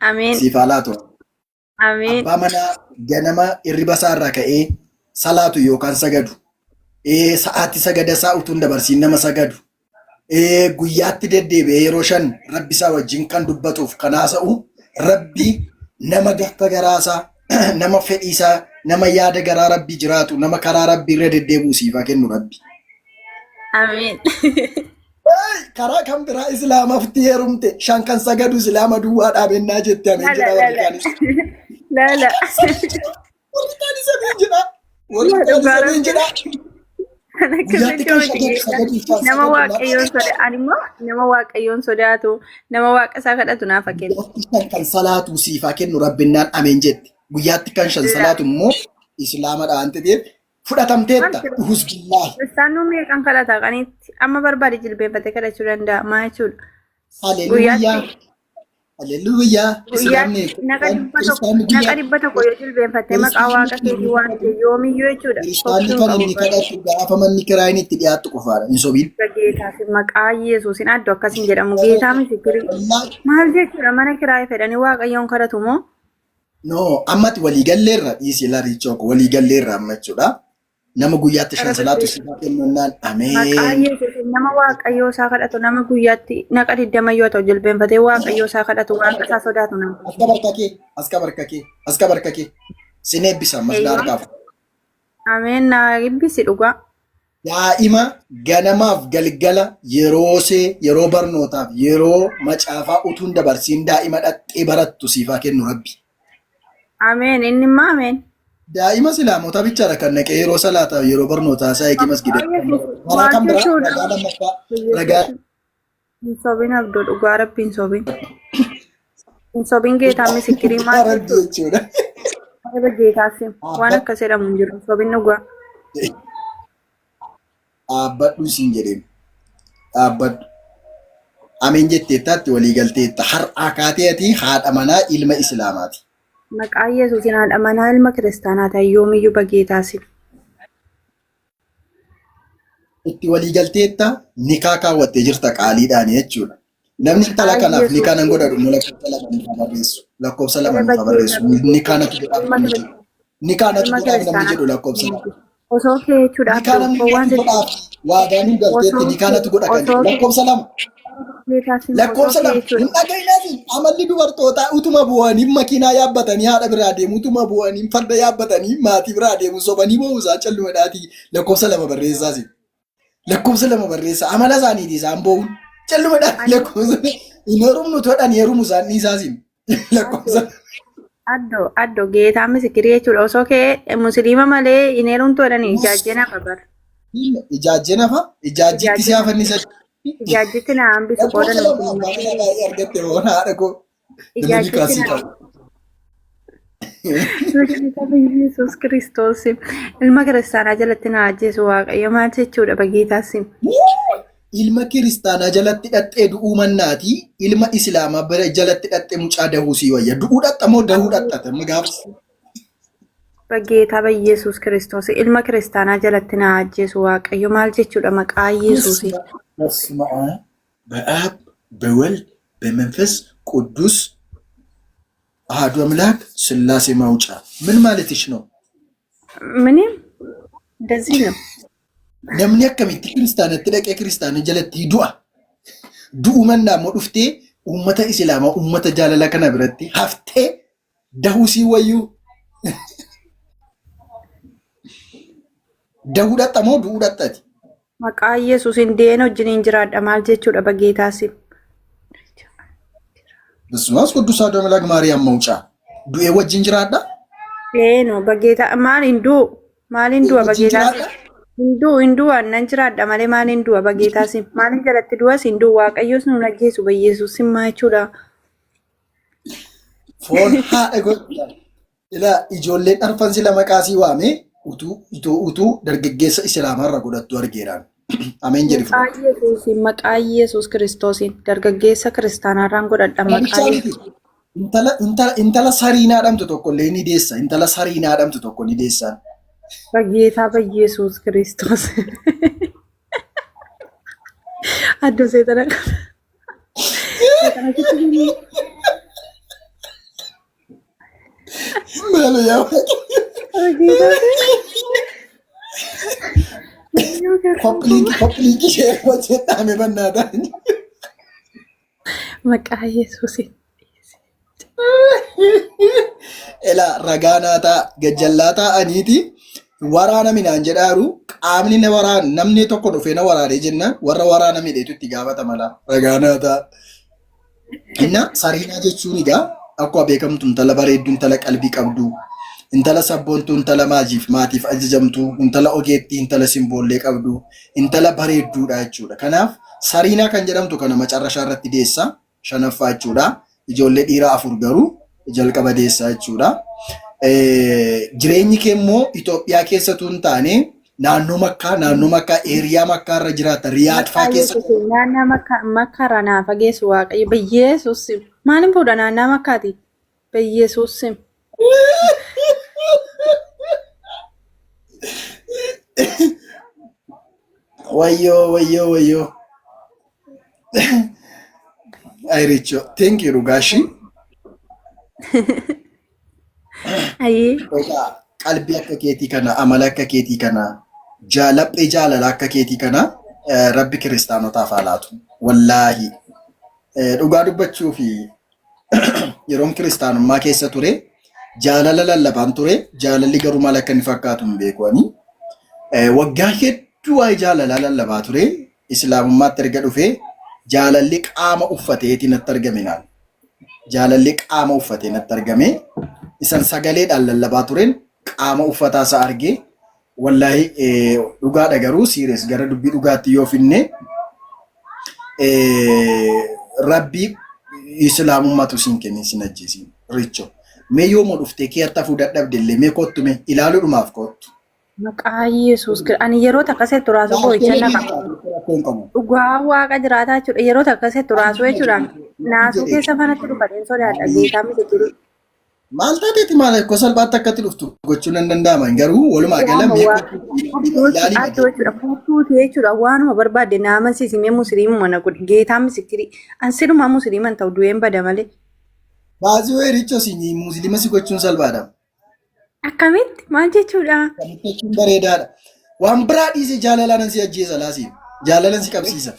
Ameen. Siif haa laatu. Ameen. Abbaa manaa ganama hirriba isaa irraa ka'ee salaatu yookaan sagadu. Sa'aatti sagada isaa utuu hin dabarsiin nama sagadu. Guyyaatti deddeebi'ee yeroo 5 rabbi isaa wajjin kan dubbatuuf kan haasa'u rabbi nama gaffa garaa isaa nama fedhii isaa nama yaada garaa rabbi jiraatu nama karaa rabbi irra deddeebi'u siif haa kennu rabbi. Ameen. Karaa kan biraa islaamafti heerumte 5 kan sagadu islaama duwwaa dhaabennaa jette ameen Lala jedha warri lala. kaanis. Lala. Warri kaanis ameen jedha. Warri Yaa kaanis dhugaa ameen rabbi. jedha. Kan Guyyaatti akkasitti kan miti sagadu geessaa. sagadu shan Nama sagadu waaqayyoon soda ani immoo nama waaqayyoon sodaatu nama waaqa isaa kadhatu naaf haa kennu. Guyyaatti 5 kan salaatu siif haa kennu rabbinnaan ameen jette. Guyyaatti kan 5 La. salaatu immoo islaamadha waan ta'eef Maal fudhatamteetta. jedhu? Uhus billaahi. Kiristaanuu meeqan kadhata qaniitti amma barbaade jilbeenfatee kadhachuu danda'a maa jechuudha. Haleluuyaa. Guyyaatti Haleluuyaa. Islaamni guyyaatti naqa 100 kiristaanni naqa guyyaa 100 yoo jilbeenfattee maqaa waaqa keetii waan ta'e yoomiyyuu jechuudha kiristaanni sokkii hin kan qabu inni bara. kadhatu gaafa manni kiraayin itti dhiyaattu qofaadha. Hin sobiin. Geetaa fi maqaa Yesuusin addu akkas hin jedhamu geetaa misikirii Wallaahi. maal jechuudha mana kiraayii fedhanii waaqayyoon kadhatu moo? No, ammatti walii galleerra dhiisi larichoo walii galleerra amma jechuudha. Nama guyyaatti 5 Bara salaatu deddeebi. siif haa kennannaan Maqaa ameen. Yesuusin nama waaqayyoo isaa kadhatu nama guyyaatti naqa 20 yoo ta'u jilbeenfatee waaqayyoo isaa kadhatu waaqa isaa sodaatu nama. As qaba harka kee, as qaba harka kee, as qaba harka kee. Sin eebbisa ammas na Eeyyoo. harkaaf. Ameen na eebbisi dhugaa. Daa'ima ganamaaf galgala yeroosee yeroo barnootaaf yeroo macaafaa utuu hin dabarsiin daa'ima dhaxxee barattu siif haa kennu rabbi. Ameen inni immoo ameen. Daa'ima silaamota bichaadha kan naqee yeroo salaataaf yeroo barnootaa isaa eegee masgida. Maqaa Yesuus Karaa maal kan biraa jechuudha? ragaa lammaffaa ragaa Hin sobin abdoo dhugaa rabbi hin sobin. Hin sobin geetaa misikirii maal rabbi jechuudha? jechuudha. Araba geetaa sim waan akkas jedhamu hin jiru hin sobin dhugaa. Dhaabbadhu siin jedheen. Dhaabbadhu. Ameen jetteettaatti walii galteetta. Har'aa kaatee ati haadha manaa ilma Islaamaati. Maqaa Yesuusin haadha manaa ilma kiristaanaa ta'e yoomiyyuu bageetaa sim. Itti walii galteetta nikaa kaawwattee jirta qaaliidhaan jechuudha. Namni intala Maqaa kanaaf nikaa nan Yesuusin godhadhu immoo lakkoofsa 2 nuuf haa barreessu. Lakkoofsa 2 araba nuuf haa barreessu. geetaa Nikaa natu godhaaf ilma namni jedhu. Nikaa natu ilma godhaaf namni kiristaanaa jedhu lakkoofsa 2. osoo kee jechuudha Nikaa abdoo namni koo waan natu sitti godhaaf waadaa nuu galteetti osoo nikaa kee natu godha kan osoo jedhu kee lakkoofsa 2. geetaa sim osoo Lakkoofsa kee 2 jechuudha. hin dhaga'inaasi amalli dubartootaa utuma bu'anii makiinaa yaabbatanii haadha biraa deemu utuma bu'anii farda yaabbatanii maatii biraa deemu sobanii boo'u isaan callumadhaatii lakkoofsa 2 barreessaasi. Lakkoofsa 2 barreessaa amala isaaniiti isaan boo'uun callumadhaan Ani lakkoofsa hin heerumnu todhan heerumu isaan dhiisaasi lakkoofsa. Addo addo geetaa misikirii jechuudha osoo kee musliima malee hin heerumtu jedhanii ijaajjee nafa bar. Ijaajjee nafa ijaajjitti Ijaajjee si hafannisa. ijaajjitti na hambisu qooda Lakkoofsa 2 musliima. abbaa manaa baay'ee argatte moo haadha koo. Nama Ijaajjitti nikaasii na qabu. Yesuus Kiristoos ilma kiristaanaa jalatti na ajjeesu waaqayyo maal jechuudha bageetaa sim. Ilma kiristaanaa jalatti dhaxxee du'uu mannaatii ilma islaamaa bira jalatti dhaxxee mucaa dahuu sii wayya. Du'uu dhaxxa moo dahuu dhaxxate amma gaafas. Bageetaa ba Yesuus Kiristoos ilma kiristaanaa jalatti na ajjeesu waaqayyo maal jechuudha maqaa Yesuusi. በስመ አብ በአብ በወልድ በመንፈስ ቅዱስ አሐዱ አምላክ ስላሴ ማውጫ ምን ማለትሽ ነው? ምንም እንደዚህ ነው። Namni akkamitti kiristaanatti dhaqee kiristaana jalatti du'a? Du'u mannaa immoo dhuftee uummata islaamaa uummata jaalala kana biratti haftee dahuu sii wayyuu. Dahuu dhaxxa moo du'uu dhaxxati? Maqaa Yesuusin deena wajjiniin jiraadha maal jechuudha bageetaa sim. በስመ አብ ቅዱስ አሐዱ አምላክ ማርያም መውጫ du'ee wajjin jiraadha? Eeno bageetaa maal hin du'u maal hin du'a Wajjin bageetaa sim. jiraadha? Hin du'u hin du'a nan jiraadha malee maal hin du'a bageetaa sim. Maal hin jalatti du'as hin du'u waaqayyoos nu ajjeesu bayyeesuus sim maa jechuudha. Foon haadha godha. Ilaa ijoolleen arfan sila maqaa sii waame utuu utuu utuu dargaggeessa islaamarra godhattu argeeraan. Ameen jedhi Maqaa fudhadhu. Yesuusiin maqaa Yesuus Kiristoosiin dargaggeessa kiristaanaarraan godhadha maqaa Namicha miti. Yesuus. Intala intala intala sariinaa dhamtu tokko illee ni deessa. Intala sariinaa dhamtu tokko ni deessaan. በጌታ በኢየሱስ ክርስቶስ አዶ seexana seexana sitti Yaa Koppiliinki koppiliinki ishee hojjedhaame bannaata. Maqaa Yesuusiin. Ela ragaa naataa gajjallaa taa'aniiti waraana minaan jedhaaru qaamni na waraan namni tokko dhufee na waraanee jennaan warra waraana midheetu itti gaafatama laa ragaa naataa. Inna Sariinaa jechuun egaa akkuma beekamtu intala bareedduu, intala qalbii qabdu, intala sabboontuu, intala maajiif maatiif ajajamtu, intala ogeettii, intala simboollee qabdu, intala bareedduudha jechuudha. Kanaaf Sariinaa kan jedhamtu kana macarrashaa irratti deessa shanaffaa jechuudha. Ijoollee dhiiraa afur garuu jalqaba deessaa jechuudha. Jireenyi kee immoo Itoophiyaa keessatu hin taane naannoo Makkaa, naannoo Makkaa, eeriyaa Makkaa irra jiraata. Riyaad faa Maqaa keessa Yesuusiin naannaa makka makkaarraa naa fageessu Waaqayyo. Bayyeesuus maalin fuudha naannaa makkaati? Bayyeesuus. Wayyoo, wayyoo, wayyoo. Ayiricho, thank you dhugaashii. Ayyee. Egaa qalbii akka keetii kana, amala akka keetii kana, jaalaphee jaalala akka keetii kana rabbi kiristaanotaaf haa laatu. Wallaahi. Dhugaa dubbachuu fi yeroon kiristaanummaa keessa ture jaalala lallabaan ture. Jaalalli garuu maal akka inni fakkaatu hin beeku ani. Waggaa hedduu waa'ee jaalalaa lallabaa ture. Islaamummaatti erga dhufee jaalalli qaama uffateeti natti argame naan. Jaalalli qaama uffatee natti argame. Isan sagaleedhaan lallabaa tureen qaama uffataa isaa argee wallaahi dhugaadha garuu serious gara dubbii dhugaatti yoo finne rabbii islaamummaatu siin kennin sin ajjeesiin richo. Mee yooma dhuftee kee hafuu dadhabde illee mee kottu mee ilaaluudhumaaf kottu. Maqaa Yesuus Kiristoos. Ani yeroo takka seettu raasuu boo'icha Jaarsolee naqa. biyya rakkoo hin qabu. Dhugaa waaqa jiraataa jechuudha. Yeroo takka seettu raasuu jechuudha. Naasuu keessa fanatti dhufadheen sodaadha. Geetaa miti jiru. Maal taateeti maal akkoo salphaatti akkatti dhuftu gochuun nan danda'ama. Garuu walumaa gala Waama mee waaqa. kottu ilaalii Addoo jechuudha. Kottuuti jechuudha. Waanuma barbaadde na amansiisi mee musliimuma na godhi. Geetaa misikirii. An silumaa musliiman ta'u du'een bada malee. Baasii wayii richo si musliima si gochuun salphaadha. Akkamitti? Maal jechuudha? Akkamitti jechuun bareedaadha. Waan biraa dhiise jaalalaan si ajjeesa laasiin. Jaalalaan si qabsiisa.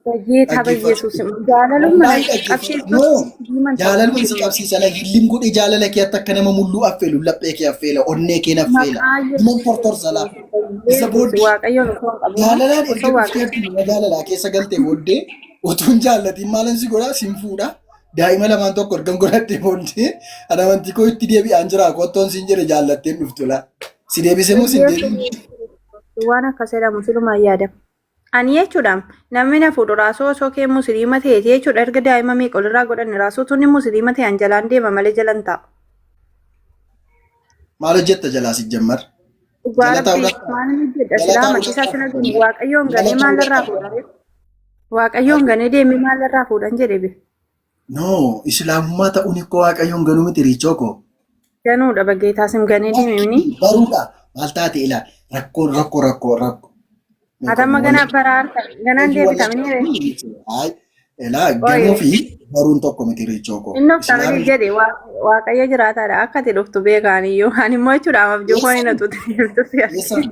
Geetaa Dhaggeeffadhu. bayyeesuus jaalalummaa Wallaahi dhaggeeffadhu. qabsiistuu No. musliiman ta'u Jaalaluma si qabsiisa. La hillim godhe jaalala kee akka nama mulluu affeelu laphee kee affeela onnee kee affeela. Maqaa Nama tortorsa laa. Isa Yesuus booddee Waaqayyoon osoo hin qabuun jaalalaan erga osoo dhuftee Waaqayyo addunyaa jaalalaa keessa galtee booddee utuun jaallatiin maalan si godhaa sin fuudha. Daa'ima lamaan tokko ergan godhadhee booddee ani amantii koo itti deebi'aan jira kottoon siin jedhe jaallatteen dhuftu laa. Si deebise moo sin deebiin? Waan akkas jedhamu silumaan yaadama. Ani jechuudha namni na fuudhu raasuu osoo kee musliima ta'eeti jechuudha erga daa'ima meeqa olirraa godhanne raasuu tunni musliima ta'e an jalaan deema malee jalan taa'u. Maal hojjetta jalaa si jammar? Dhugaa Jala rabbii taa'uudhaaf maal hojjedha jala silaa amantii isaa taa'uudhaaf sila gani waaqayyoon jala ganee maal irraa taa'uudhaaf fuudhan waaqayyoon ganee deemee maal irraa fuudhan jedhe be. No, islaamummaa ta'uun ikkoo waaqayyoon ganuu miti riichoo koo. Ganuudha bageetaa sim ganee deemee Baruudha. Maal taate ilaa rakkoo rakkoo rakkoo rakkoo. Atamma ganaa baraa ganaan deebitamini Ay, ilaa ganuu fi baruun tokko miti riichoo koo. Inni of taphanii jedhe waaqayyo jiraataadha akka ati dhuftu beekaaniyyuu ani immoo jechuudha amaaf jokoo hin hatu Eessan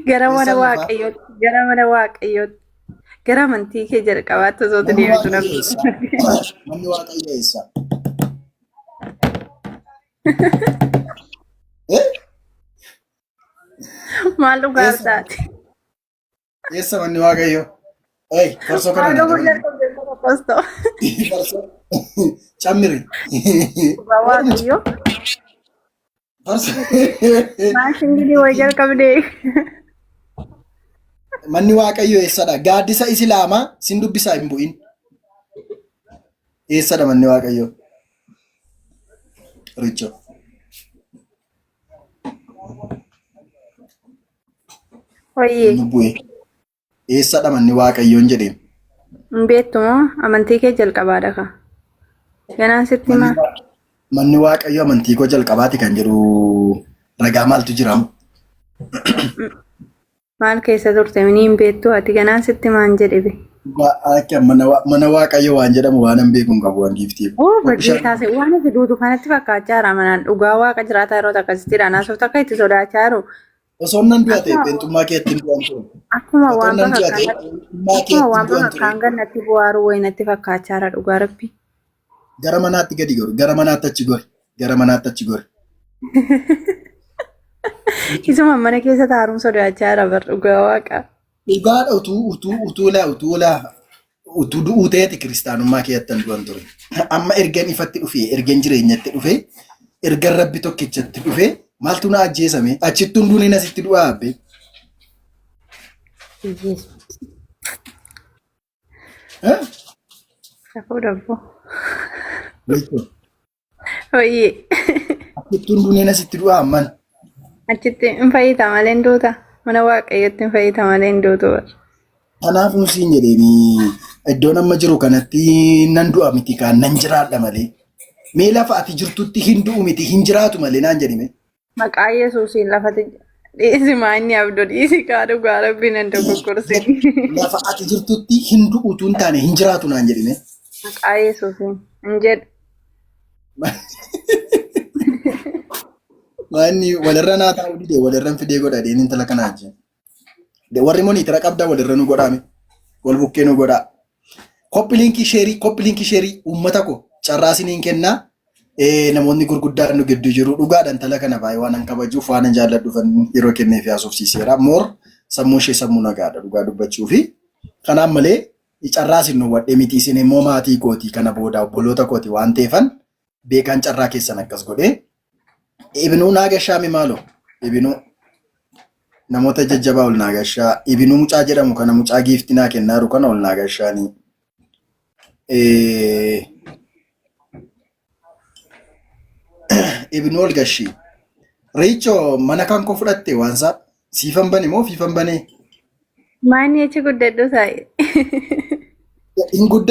gara mana eessan dhufaa? waaqayyootti gara mana waaqayyootti gara amantii kee jalqabaatti osoo ati Manni deebitu waaqayyo eessa? namni. Manni waaqayyo eessa? Eh? Maal dhugaa Eessa? taate? Eessa manni waaqayyo? Ey, farsoo kana Maal na dhuguu dabali. jalqabde akkas ta'u? Farsoo cammiri. Dhugaa waaqayyo. Farsoo. Maal shingilii wayii jalqabdee? Manni waaqayyo eessadha? Gaaddisa Islaamaa sin dubbisaa hin bu'in. Eessadha manni waaqayyo? Richo. Wayyee Nu bu'e. Eessadha manni waaqayyoon jedheen. hin beektu moo amantii kee jalqabaadha ka? Ganaan sitti Manni himaa? manni waaqayyo amantii koo jalqabaati kan jedhu ragaa maaltu jira? Maal keessa turte minii hin beektu ati ganaan sitti maan jedhe be. Dhugaa akka mana Waaqayyo waan jedhamu waan hin beeku hin qabu waan giiftiif. Oo baddee taasise waan ati duutu kanatti fakkaachaa jira manaan dhugaa waaqa jiraataa yeroo takkasittidha. Naasofta akka itti sodaachaa jiru. Osoo nan du'a ta'e pheenxummaa keetti hin du'an ture. Akkuma Osoo waan nan du'a bakka ta'e pheenxummaa akkuma keetti hin waan du'an bakka ture. kaan gannatti bu'aaru wayi natti fakkaachaa jira dhugaa rabbi. Gara manaatti gadi gori. Gara manaatti achi gori. Gara manaatti achi gori. Isuma mana keessa taaruun sodaachaa jira bar dhugaa waaqa. Dhugaadha utuu utuu utuu laa utuu laa utuu du'uu ta'eeti kiristaanummaa keetti hin du'an ture. Amma ergan ifatti dhufee ergan jireenyatti dhufee ergan rabbi tokkichatti dhufee maaltu na ajjeesame achitti hunduun hin asitti du'aa abbe. Eh? Safuu dabboo. Jechuun Hoyyee. achitti hunduun hin asitti du'aa amman. Achitti hin fayyita malee hin duuta. Mana waaqayyootti hin fayyita malee hin duutu bar. Kanaafuu siin jedheeni iddoon amma jiru kanatti nan du'a miti kaan nan jiraadha malee. Mee lafa ati jirtutti hin du'u miti hin jiraatu malee naan jedhime. Maqaa Yesuusiin lafati dhiisi maanni abdoo dhiisi kaa dhugaa rabbi nan dogoggorsin. Lafa ati jirtutti hin du'u utuu hin taane hin jiraatu naan jedhime. Maqaa Yesuusiin hin jedhu. Maanni walirra naa taa'uu dide walirra fidee godha deemee intala kanaa wajjin. Warri moniitira qabda walirra nu godhaame. Wal bukkee nu godhaa. Koppi liinkii sheerii, koppi liinkii sheerii uummata ko carraa isiniin kennaa. Namoonni gurguddaan nu gidduu jiru dhugaadha intala kana baay'ee waan an kabajuuf waan an jaalladhuuf yeroo kenneef haasofsiiseera. Moor sammuu ishee sammuu nagaadha dhugaa dubbachuu fi kanaan malee carraa isin dhowwadhe miti isin immoo maatii kooti kana booda obboloota kooti waan ta'eefan beekaan carraa keessan akkas godhee. Ibinuu naa gashaame maaloo? Ibinuu namoota jajjabaa ol naa gashaa. Ibinuu mucaa jedhamu kana mucaa giiftii naa kennaa jiru kana ol naa gashaanii. Ibinuu ol gashii. Riichoo mana kan koo fudhatte waansaa siifan bane moo fiifan banee? Maanni achi guddadhu taa'e. Hin guddaa.